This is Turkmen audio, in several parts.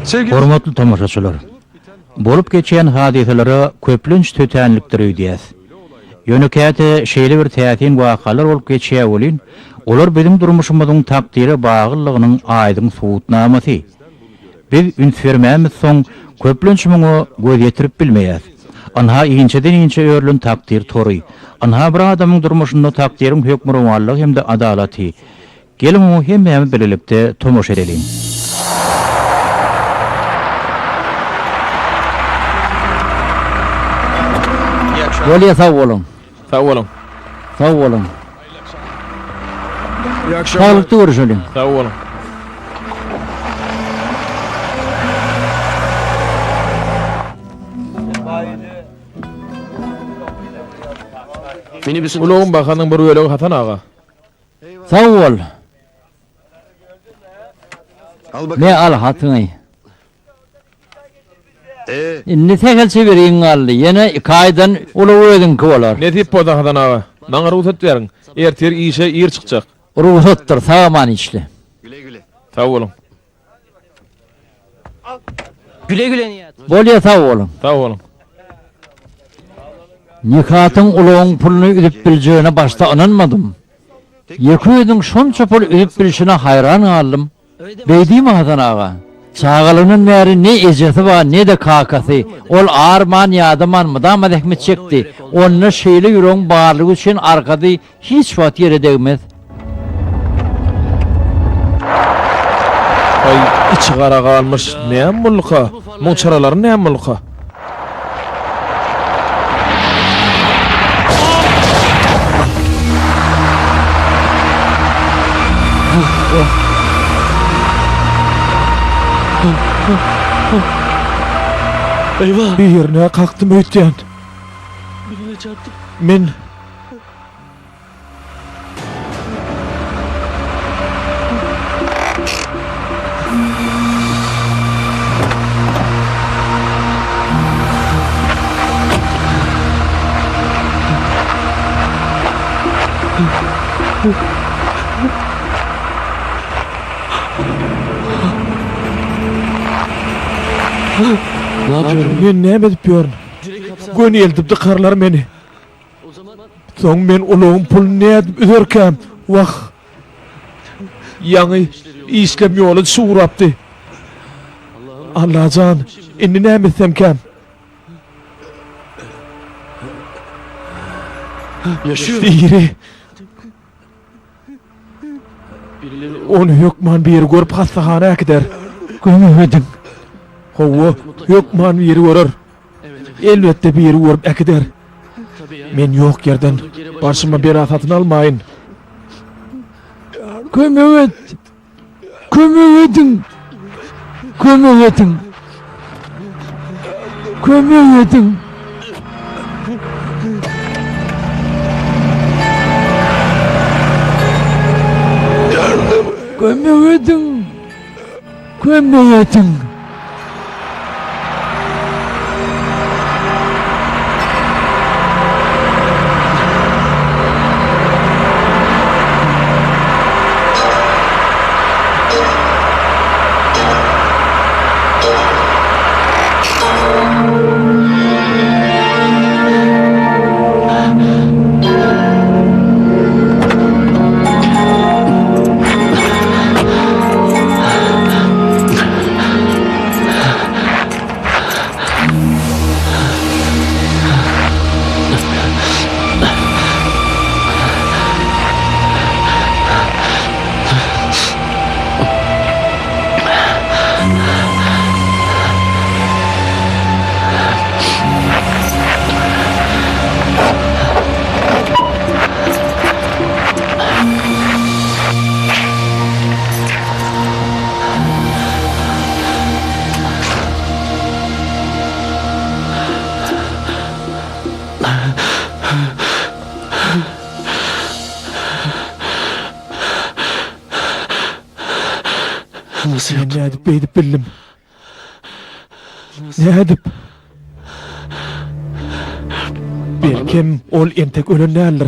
Hormatly tomaşaçylar! Bolup geçýän hadysalara köplenç tötänlikdir öýdýäs. Ýöne käte şeýle bir täsin wakalar bolup geçýär welin, olar biziň durmuşymyzyň takdyra baglylygynyň aýdyň subutnamasy. Biz üns bermämizsoň, köplenç muňa göz ýetirip bilmeýäs. Ynha inçeden-inçe örülen takdyr tory. Ynha bir adamyň durmuşynda takdyryň hökmürowanlygy hem-de adalaty. Geliň oňa hemmämiz bilelikde tomaşa edeliň. Bolýa sag boluň. Sag boluň. Sag boluň. Saglykda görüşeliň. Sag boluň. Ulagyň bahasynyň bir bölegi Hasan aga. Sag bol. Me al hatyňy. Indi sähelçe beriň galdy. Ýene iki aýdan ulag özüňki bolar. Nesip bolsa Hasan aga. Maňa rugsat beriň. Ertir işe ir çykjak. Rugsatdyr, sag-aman işle. Sag boluň. Bolýa sag boluň. Sag boluň. Nikatyň ulagyň puluny üzüp biljegine başda ynanmadym. Ýeke özüniň şonça pul üzüp bilşine haýran galdym. Beý diýme Hasan aga. Çagalygyndan bäri ne ejesi bar, ne-de kakasy. Ol arman-ýadaman mydama zähmet çekdi. Onda şeýle ýüregiň barlygy üçin arkasy Hiç wagt ýere degmez. Aý, içi gara galmyş, näme bolduka? Muň çyralary näme bolduka? Birine kakdym öýtýän. Men Men näme edip ýörün? Göni eltip dykarlar meni. Soň men ulagyň puluny nädip üzerkäm? Wah! Ýaňy işlem ýola düşüp ugrapdy. Allajan, indi näme etsemkäm? Diri. Ony hökman biri görüp hassahana äkider. Kömek ediň. Hawa, hökman biri görer. Elbetde biri görüp äkider. Men ýok ýerden başyma bela satyn almaýyn. Kömek et! Kömek ediň! Kömek ediň! Kömek ediň! Kömek ediň! Kömek ediň! Men nädip beýdip bildim? Nädip? Belkem, ol entek ölen däldir.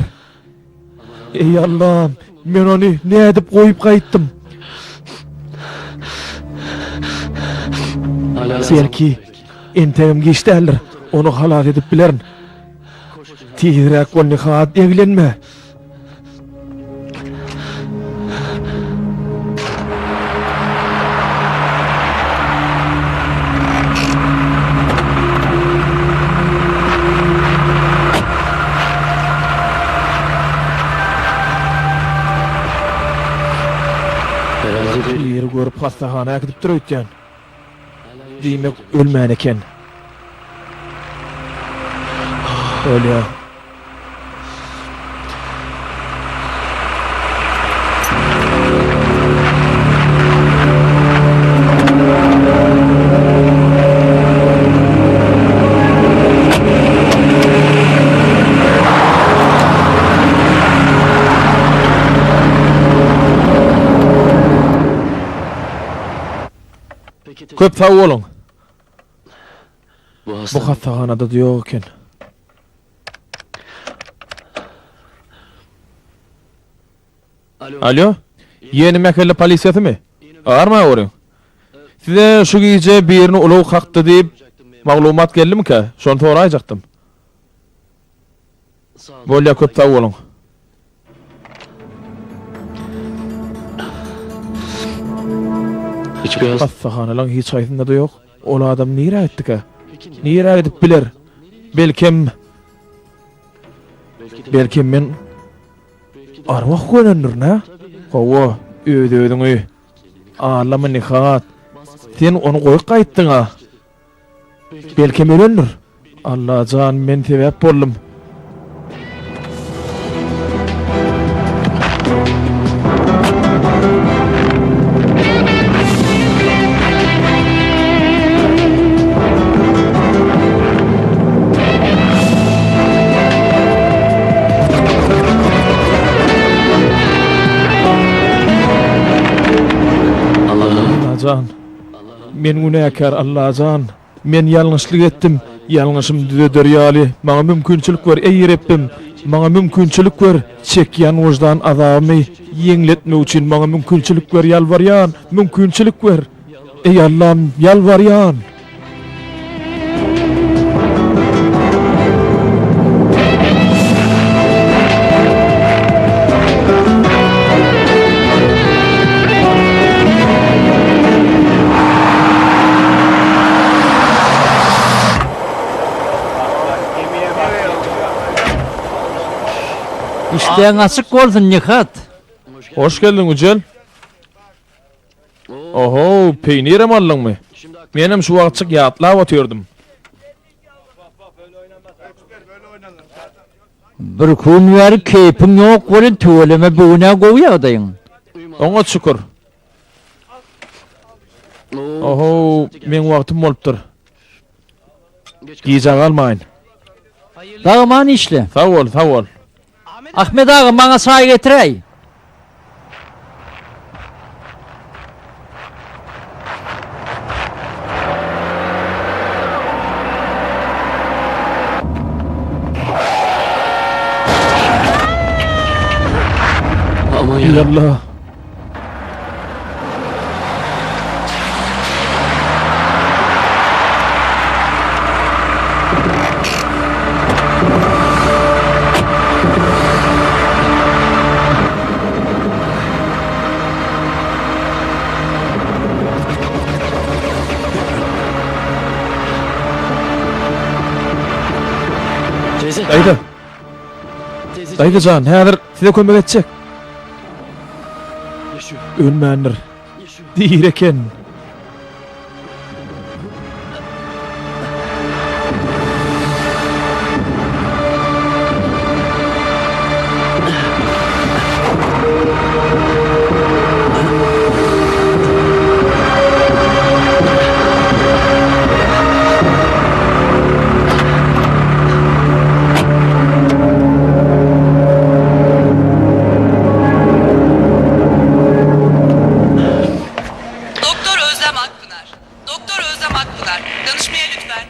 Eý Allam, men ony nädip goýup gaýtdym? Belki, entegem giç däldir, ony halas edip bilerin. Tizräk bol, Nihat, eglenme. Biri görüp hassahana äkidipdir öýtýän. Diýmek ölmän eken. Bolýar. Köp sag boluň. Bu hassahanada-da ýok eken. Alýo, Ýeni mähelle polisiýasymy? Arma görüň. Size şu gije birini ulag kakdy diýip maglumat geldimikä? Şony soraýjakdym. Bolýa köp sag boluň. Hassahanalaň hiç haýsynda-da ýok. Ol adam nirä gitdikä? Nirä gidip biler? Belkem, belkem men arwah görendirin, hä? Hawa, öz-özüňi aldama, Nihat. Sen ony goýup gaýtdyň-a. Belkem ölendir. Allajan men sebäp boldum. Allajan. Men günäkär, Allajan! Men ýalňyşlyk etdim. Ýalňyşymy düzeder ýaly, maňa mümkinçilik ber, eý, Rebbim! Maňa mümkinçilik ber! Çekýän wyždan azabymy ýeňletmek üçin maňa mümkinçilik ber, ýalbarýan, mümkinçilik ber! Eý, Allam, ýalbarýan! Işdäň açyk bolsun, Nihat! Hoş geldiň, Üjel! Oho, peýnirem aldyňmy? Menem şu wagtjyk ýatlap otyrdym. Bir gün bäri keýpiň ýok welin tüweleme bu gün-ä gowy ýagdaýyň. Oňat şükür. Oho, meň wagtym bolupdyr. Gijä galmaýyn. Sag-aman işle. Sag bol, sag bol. Ahmet aga, maňa çaý getiräý. Eý Allah! Daýza. Daýza jan, häzir size kömek etjek. Ölmändir. Diri eken. Doktor Özlem Akpınar. Doktor Özlem Akpınar. Danışmaya lütfen.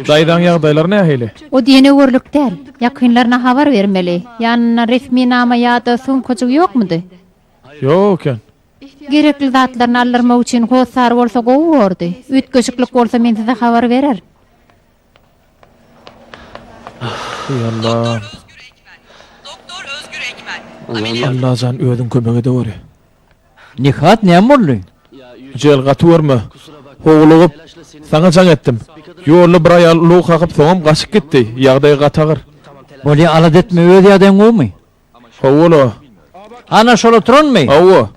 Daýzaň ýagdaýlary nähili? O diýen öwürlik däl. Ýakynlaryna habar bermeli. Ýanynda resminama ýa-da sumkajygy ýokmudy? Ýok eken. Gerekli zatlaryny aldyrmak üçin hossary bolsa gowy bordy. Üýtgeşiklik bolsa men size habar bererin. Eý Allam. Allajan özüň kömek edeweri. Nihat näme boldy? Jel gaty görme. Howlugyp, saňa jaň etdim. Ýolda bir aýal ulag kakyp soňam gaçyp gitdi. Ýagdaýy gaty agyr. Bolýa alada etme öz ýagdaýyň gowumy? Hawa-la. Ana şol oturanmy? Hawa.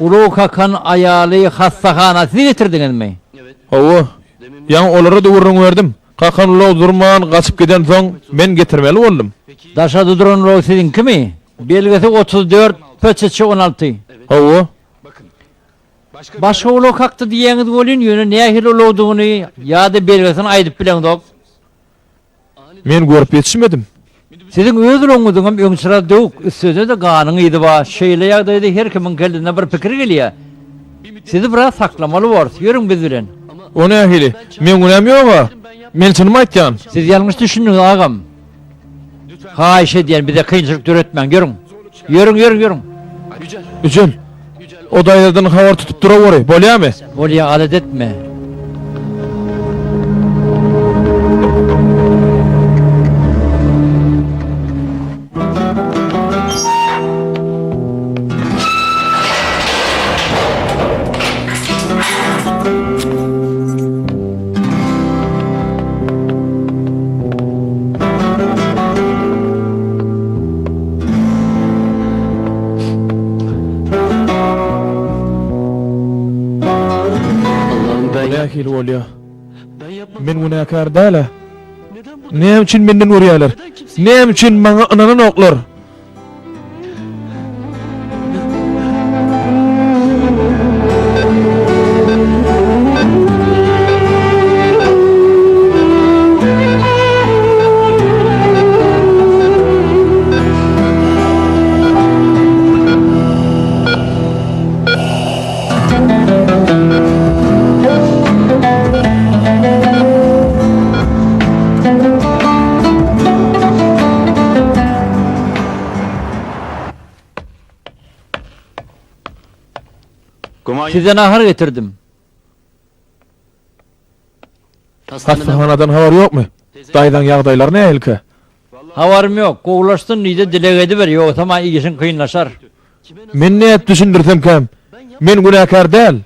Ulag kakan aýaly hassahana siz getirdiňizmi? Hawa. Ýaňy olara-da gürrüň berdim. Kakan ulag durman gaçyp gidensoň, men getirmeli boldum. Daşarda duran ulag siziňkimi? Belgisi 34 PÇÇ 16. Hawa. Başga ulag kakdy diýýäňiz welin, ýöne nähili ulagdygyny ýa-da belgisini aýdyp bileňzok. Men görüp ýetişmedim. Siziň öz ulagyňyzyňam öň çyrazy döwük, üstesine-de ganyň yzy bar. Şeýle ýagdaýda her kimiň kellesine bir pikir gelýär. Sizi biraz saklamaly borus. Ýörüň biz bilen. O nähili? Meň günäm ýog-a. Men çynymy aýtýan. Siz ýalňyş düşündiňiz, agam. Haýyş edýän, bize kynçylyk döretmäň. Ýörüň. Ýörüň, ýörüň, ýörüň. Üjel. O daýzadan habar tutup duraweri, bolýamy? Bolýa, alada etme. Bu nähili bolýa? Men günäkär däl-ä. Näme üçin menden görýärler? Näme üçin maňa ynananoklar? Size nahar getirdim. Hassahanadan habar ýokmy? Daýzaň ýagdaýlary nähilikä? Habarym ýok. Gowulaşsyn diýde dileg ediber, ýogsam-a işiň kynlaşar. Men nädip düşündirsemkäm? Men günäkär däl.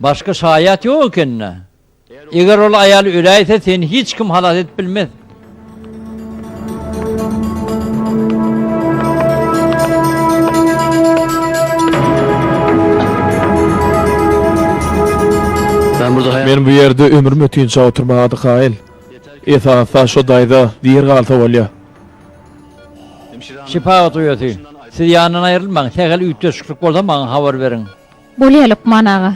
Başga şaýat ýok eken-dä. Eger ol aýal öläýse, seni hiç kim halas edip bilmez. Men bu ýerde ömrüm ötinçä oturmaga-da kaýyl. Esasy-da şo daýza diri galsa bolýa. Şepagat uýasy, siz ýanyndan aýrylmaň, sähel üýtgeşiklik bolsa maňa habar beriň. Bolýa lukman aga.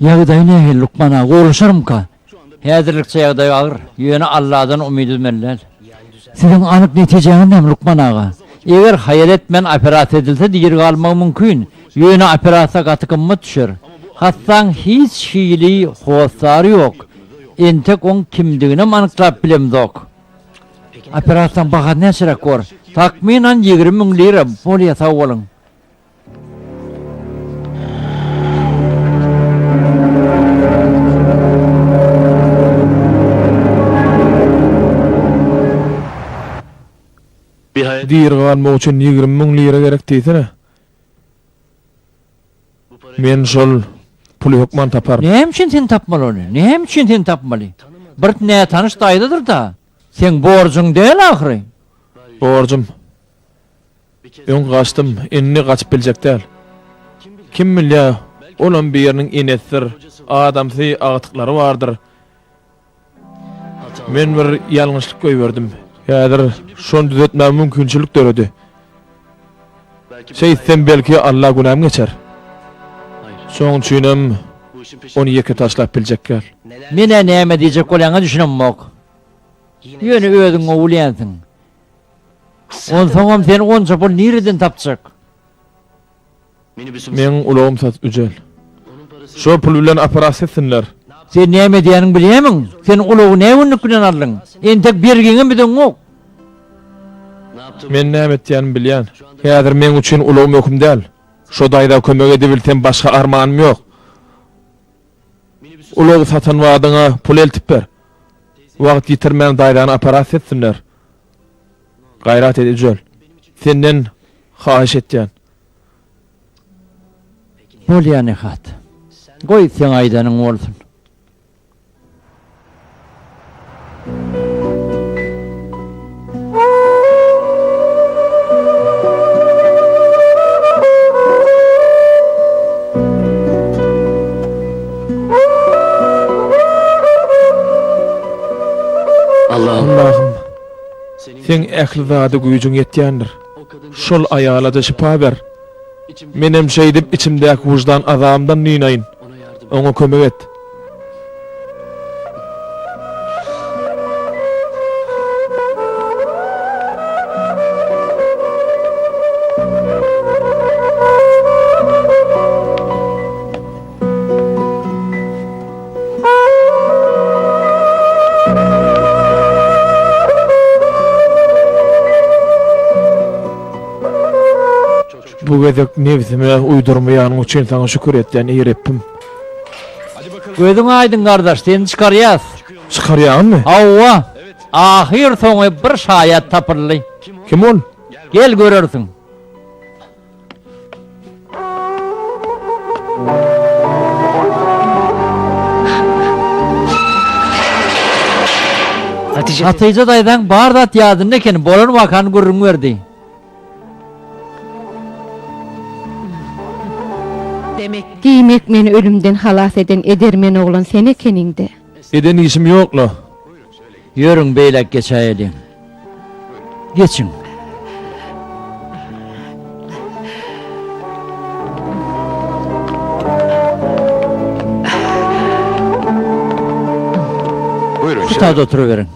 Ýagdaýy nähili lukman aga, gowulaşarmyka? Häzirlikçe ýagdaýy agyr, ýöne Alladan umyt üzmeli däl. Siziň anyk netijäňiz näme lukman aga? Eger haýal etmän operasiýa edilse diri galmagy mümkin, ýöne operasiýa gaty gymmat düşer. Hassaň hiç hili hossary ýok. Entek oň kimdiginem anyklap bilemzok. Operasiýaň bahasy näçeräk bor? Takmynan 20 müň lira. Bolýa sag boluň. Diri galmak üçin 20 müň lira gerek diýsene. Men şol puly hökman taparyn. Näme üçin sen tapmaly ony? Näme üçin sen tapmaly? Bir nätanyş daýzadyr-da. Seň borjuň däl ahyry. Borjum. Öň gaçdym, indi gaçyp biljek däl. Kim bilýär, olam biriniň enesidir, adamsy, agtyklary bardyr. Men bir ýalňyşlyk goýberdim. Häzir şony düzetmäge mümkinçilik döredi. Şeýtsem belki Alla günämi geçer. Şonuň üçinem ony ýeke taşlap biljek däl. Men-ä näme diýjek bolýaňa düşünemok. Ýöne özüň gowy bilýänsiň. Onsoňam sen onça pul nireden tapjak? Meň ulagym sat Üjel. Şo pul bilen operasiýa etsinler. Sen näme edýäniňi bilýämiň? Sen ulagy nä günlük bilen aldyň? Entek bergiňem üzeňok. Men näme etýänimi bilýän. Häzir meň üçin ulag möhüm däl. Şo daýza kömek edibilsem başga armanym ýok. Ulagy satan badyňa pul eltip ber. Wagt ýitirmän daýzany operasiýa etsinler. Gaýrat et Ejel. Senden haýyş etýän. Bolýa Nihat. Goý seň aýdanyň bolsun. Allahym! Seň ähli zada güýjüň ýetýändir. Şol aýala-da şypa ber. Menem şeýdip içimdäki wyždan azabymdan dynaýyn. Oňa kömek et. Bu gezek nebsime uýdurmaýanyň üçin saňa şükür etýän, eý Rebbim. Gözüň aýdyň gardaş, seni çykarýas. Çykarýaňmy? Hawa. Ahyr soňy bir şaýat tapyldy. Kim ol? Gel görersiň. Hatyja daýzaň bar zat ýadynda eken, bolan wakany gürrüň berdi. Diýmek, meni ölümden halas eden edermen oglan sen ekeniň-dä. Eden işim ýok-la. Ýörüň, beýläk geçäýeliň. Geçiň. Şu taýda oturaberiň.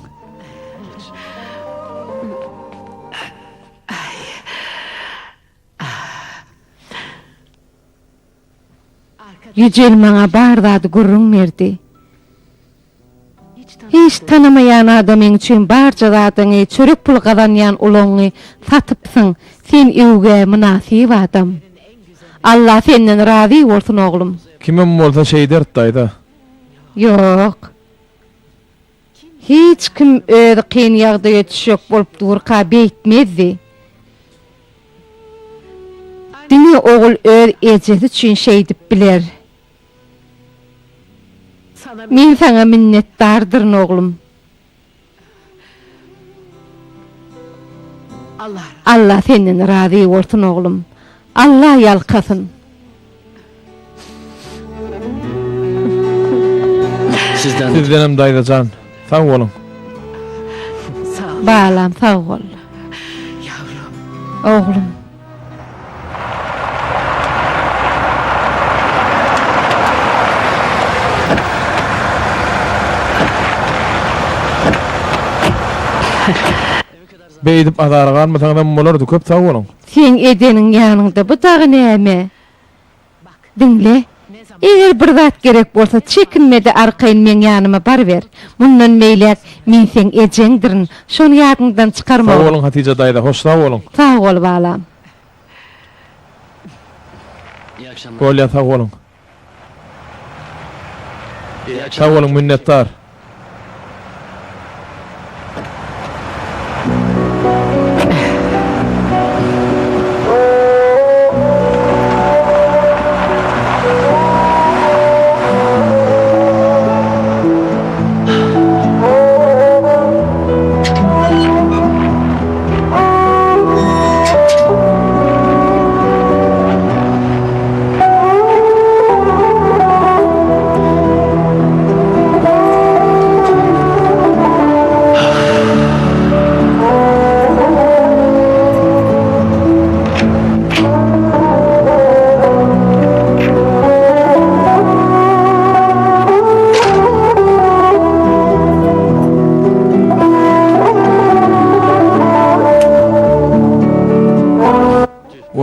Ýüjel maňa bar zady gürrüň berdi. Hiç tanamaýan adamyň üçin barja zadyňy, çörek puly gazanýan ulagyňy satypsyň. Sen öwgä mynasyp adam. Alla senden razy bolsun oglum. Kimem bolsa şeýderdi daýza. Ýok. Hiç kim özi kyn ýagdaýa düşjek bolup durka beýtmezdi. Diňe ogul öz ejesi üçin şeýdip biler. Men saňa minnetdardyryn oglum. Alla senden razy bolsun oglum. Alla ýalkasyn. Sizdenem daýza jan. Sag boluň. Balam sag bol. Oglum. Beýdip azara galmasaňyzam bolardy, köp sag boluň. Seň edeniň ýanyňda bu dagy näme? Diňle, eger bir zat gerek bolsa, çekinme-de arkaýyn meň ýanyma baryber. Mundan beýläk men seň ejeňdirin, şony ýadyňdan çykarma. Sag boluň Hatyja daýza, hoş sag boluň. Sag bol balam. Bolýa sag boluň. Sag boluň minnetdar.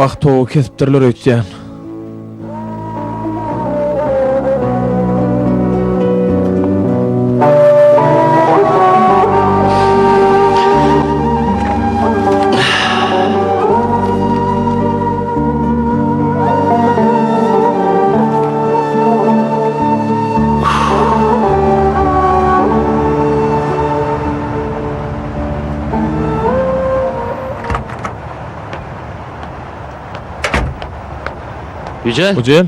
Wah togy kesipdirler öýtýän. Ujel.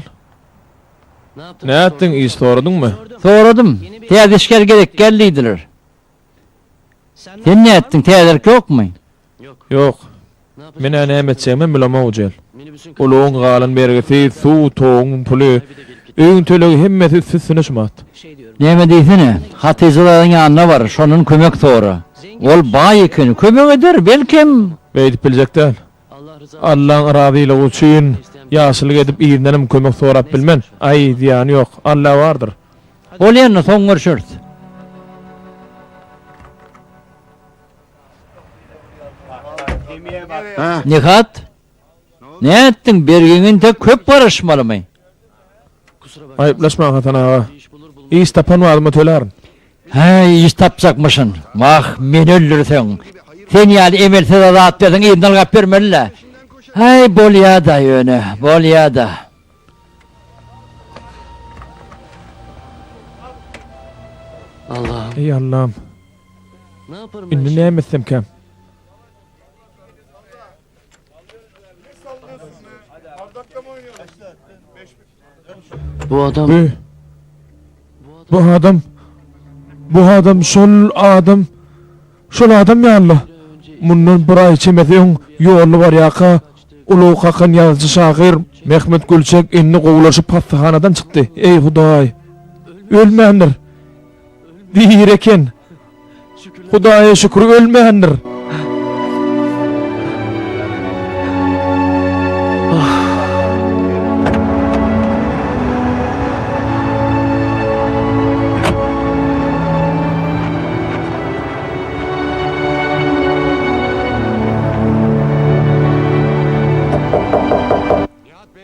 Nätdiň, iş soradyňmy? Soradym. Täze işgär gerek däl diýdiler. Sen nätdiň, täzelik ýokmy? Ýok. Men-ä näme etjegimem bilemok, Ujel. Ulagyň galan bergisi, suw, toguň puly, öýüň tölegi hemmesi üsti-üstüne şumat. Näme diýsene, Hatyja daýzaň ýanyna bar, şondan kömek sora. Ol baý ekeni, kömek eder, belkem. Beýdip biljek däl. Allaň razylygy üçin ýagşylyk edip yzyndanam kömek sorap bilmen. Aý, zyýany ýok. Alla bardyr. Bolýa indi, soň görşeris. Nihat, nätdiň, bergiňe entek köp garaşmalymy? Aýyplaşmaň Hasan aga. Iş tapan badyma tölärin. Hä, iş tapjakmyşyn. Wah, meni öldürseň. Sen ýaly emelsize zat berseň yzyna ylgap bermeli-dä. Häý, bolýa-da ýöne, bolýa-da. Eý, Allam. Indi näme etsemkäm? Bu adam Bu Bu adam Bu adam şol adam şol adam ýaly. Mundan bir aý çemesi öň ýolda barýarka ulag kakan ýazyjy şahyr Mehmet Gülçek indi gowulaşyp hassahanadan çykdy. Eý Hudaý! Ölmändir. Diri eken. Hudaýa şükür ölmändir.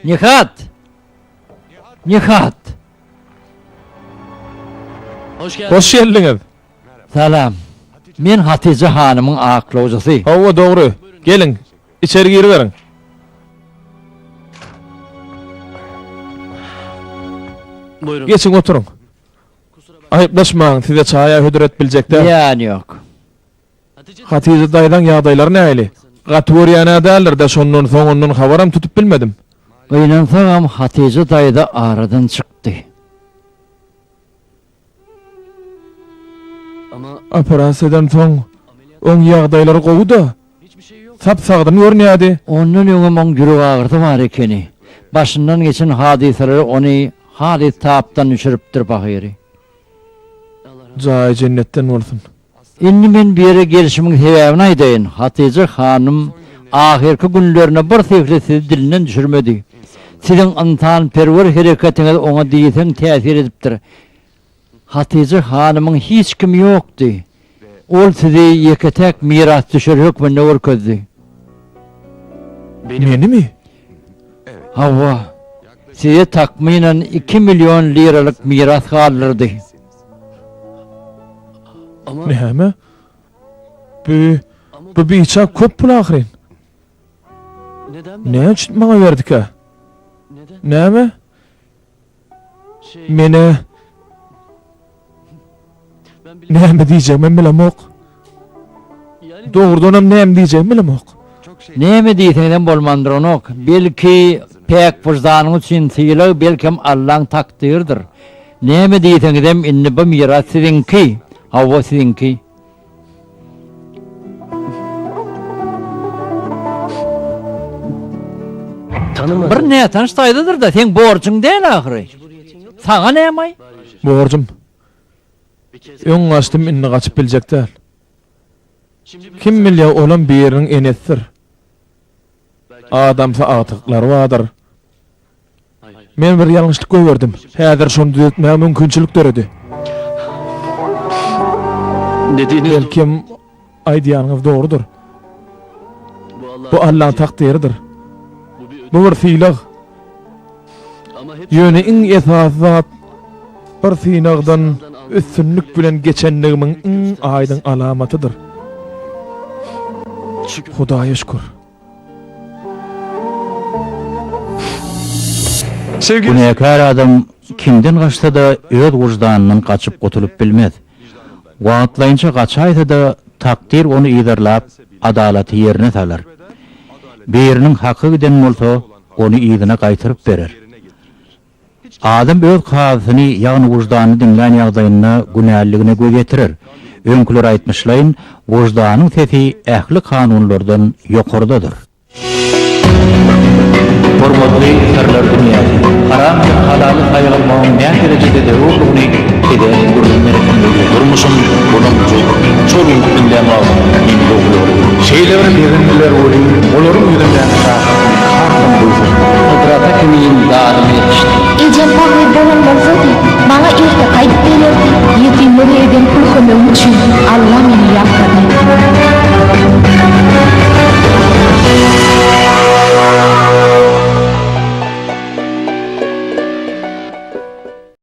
Nihat! Nihat! Hoş geldiňiz. Salam. Men Hatyja hanymyň aklawjysy. Hawa, dogry. Geliň, içeri giriberiň. Geçiň, oturyň. Aýyplaşmaň, size çaý-a hödür edip biljek däl. Zyýany ýok. Hatyja daýzaň ýagdaýlary nähili? Gaty görýän-ä däldir-dä, şondan soň ondan habaram tutup bilmedim. Gynansagam, Hatyja daýza aradan çykdy. Operasiýadan soň oň ýagdaýlary gowy-da. Sap-sagdyn görünýärdi. Ondan öňem oň ýüregagyrysy bar ekeni. Başyndan geçen hadysalar ony halys tapdan düşüripdir pahyry. Jaýy jennetden bolsun. Indi men bu ýere gelşimiň sebäbini aýdaýyn. Hatyja hanym ahyrky günlerinde birsyhly sizi dilinden düşürmedi. Siziň ynsanperwer hereketiňiz oňa diýseň täsir edipdir. Hatyja hanymyň hiç kimi ýokdy. Ol sizi ýeke-täk mirasdüşer hökmünde görkezdi. Menimi? Hawa. Size takmynan 2 million liralyk miras galdyrdy. Näme? Bu, bu biçak köp pul ahyryn. Näme üçin maňa berdikä? Näme? Menä näme diýjegimem bilemok. Dogrudanam näme diýjegimi bilemok. Näme diýseňizem bolman duranok. Belki päk wyždanyň üçin sylag, belkem Allaň takdyrydyr. Näme diýseňizem indi bu miras siziňki. Hawa siziňki. Bir nätanyş daýzadyr-da, seň borjuň däl ahyry. Saňa näme-aý? Borjum. Öň gaçdym, indi gaçyp biljek däl. Kim bilýär, olam biriniň enesidir. Adamsy agtyklary bardyr. Men bir ýalňyşlyk goýberdim. Häzir şony düzetmäge mümkinçilik döredi. Belkem, aýdýanyňyz dogrudyr. Bu Allaň takdyrydyr. Bu bir sylag. Ýöne iň esasy zat bir synagdan üstünlik bilen geçenligimiň iň aýdyň alamatydyr. Hudaýa şükür. Günäkär adam kimden gaçsa-da öz wyždanyndan gaçyp gutulyp bilmez. Wagtlaýynça gaçaýsa-da takdyr ony yzarlap adalaty ýerine salar. Biriniň haky giden bolsa ony yzyna gaýtaryp berer. Adam öz kazysyny, ýagny wyždanyny diňlän ýagdaýynda günäliligine göz ýetirer. Öňküler aýtmyşlaýyn, wyždanyň sesi ähli kanunlardan ýokardadyr. Hormatly Syrlar dünýäsi, haram hem halaly saýgarmagyň näderejede zerurdygyny size gürrüň beresim gelýär. Durmuşym bulamjyk. Şol günki diňlän wagtym meni dogry ýola getirdi. Şeýle bir begendiler welin, olaryň ýüzündäki şatlygy hasam buýsandyrdym. Gudrata kimin dadyma ýetişdi. Ejem pahyr bolan bolsady, maňa erte gaýdyp belerdi. Ýetimlere eden pul kömegim üçin Alla meni ýalkasyn.